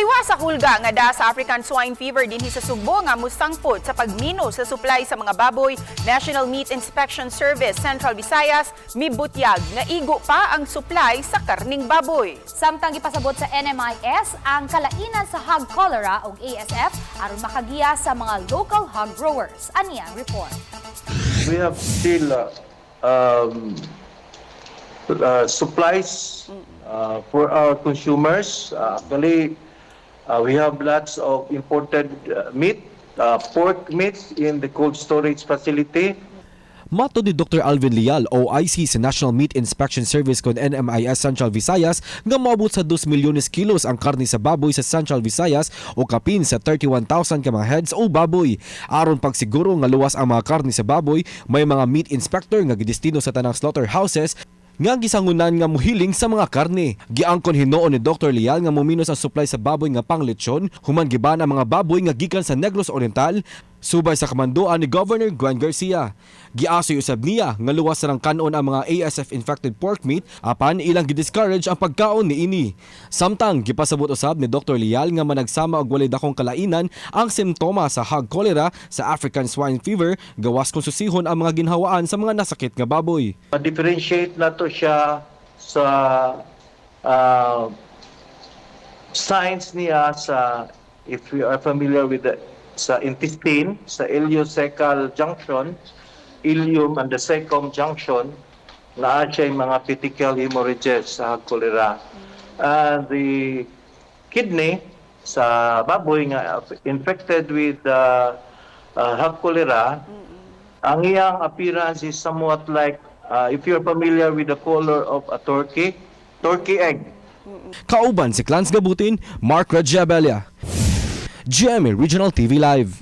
Taliwa sa hulga nga da sa African Swine Fever dinhi sa Sugbo nga musangpot sa pagmino sa supply sa mga baboy, National Meat Inspection Service Central Visayas mibutyag nga igo pa ang supply sa karning baboy. Samtang gipasabot sa NMIS ang kalainan sa hog cholera ug ASF aron makagiya sa mga local hog growers. Ani ang report. We have still supplies for our consumers. Actually, we have lots of imported meat, pork meat in the cold storage facility. Matod ni Dr. Alvin Leal, OIC sa National Meat Inspection Service kon NMIS Central Visayas, nga moabot sa 2 milyones kilos ang karne sa baboy sa Central Visayas o kapin sa 31,000 ka mga heads o baboy. Aron pagsiguro nga luwas ang mga karne sa baboy, may mga meat inspector nga gidestino sa tanang slaughterhouses nga gisangunan nga muhiling sa mga karne. Giangkon hinuon ni Dr. Leal nga muminos ang supply sa baboy nga panglechon human giban ang mga baboy nga gikan sa Negros Oriental subay sa kamanduan ni Governor Gwen Garcia. Giasoy usab niya nga luwas sa kanon ang mga ASF infected pork meat, apan ilang gidiscourage ang pagkaon niini. Samtang gipasabot usab ni Dr. Leal nga managsama og walay dakong kalainan ang simptoma sa hog cholera sa African Swine Fever, gawas kung susihon ang mga ginhawaan sa mga nasakit nga baboy. Ma-differentiate nato siya sa signs niya sa, if we are familiar with the sa intestine, sa ileocecal junction, ileum and the cecum junction, naa siya yung mga petechial hemorrhages sa hog cholera. And the kidney sa baboy nga infected with hog cholera, ang iyang appearance is somewhat like, if you're familiar with the color of a turkey, turkey egg. Kauban si Clans Gabutin, Mark Regiabelia. GMA Regional TV Live.